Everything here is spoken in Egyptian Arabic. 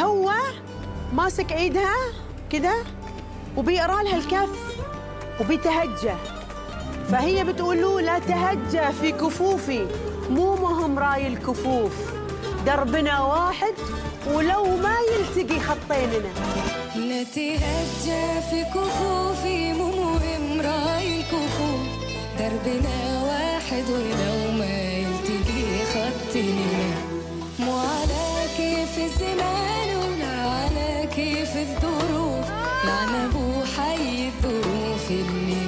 هو ماسك ايدها كده وبيقرا لها الكف وبيتهجى، فهي بتقول له لا تهجى في كفوفي، مو مهم راي الكفوف، دربنا واحد ولو ما يلتقي خطيننا. لا تهجى في كفوفي، مو مهم راي الكفوف، دربنا واحد ولو ما يلتقي خطيننا. مو على كيف الزمان ولا على كيف الظروف، لعن ابو حي الظروف اللي